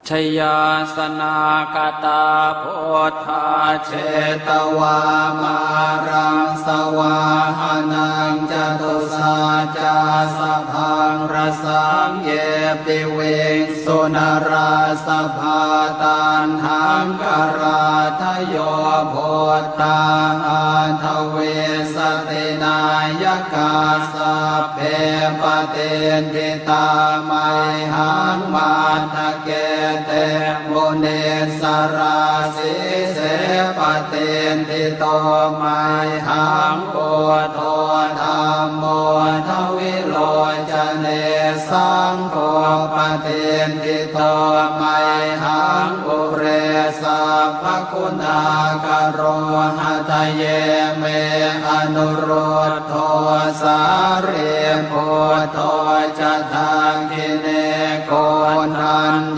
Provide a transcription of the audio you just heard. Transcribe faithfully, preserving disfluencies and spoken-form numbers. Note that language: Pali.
Jayāsanāgatā buddhā jetvā māraṃ savāhanaṃ, catusaccāsabhaṃ rasaṃ ye piviṃsu narāsabhā. Taṇhaṅkarādayo buddhā aṭṭhavīsati nāyakā, sabbe patiṭṭhi tā mayhaṃ matthake te munissarā. Sīse patiṭṭhito mayhaṃ buddho dhammo dvilocane, saṅgho patiṭṭhito mayhaṃ ure sabbaguṇākaro. Hadaye me anurud dho sārīputto ca dakkhiṇe,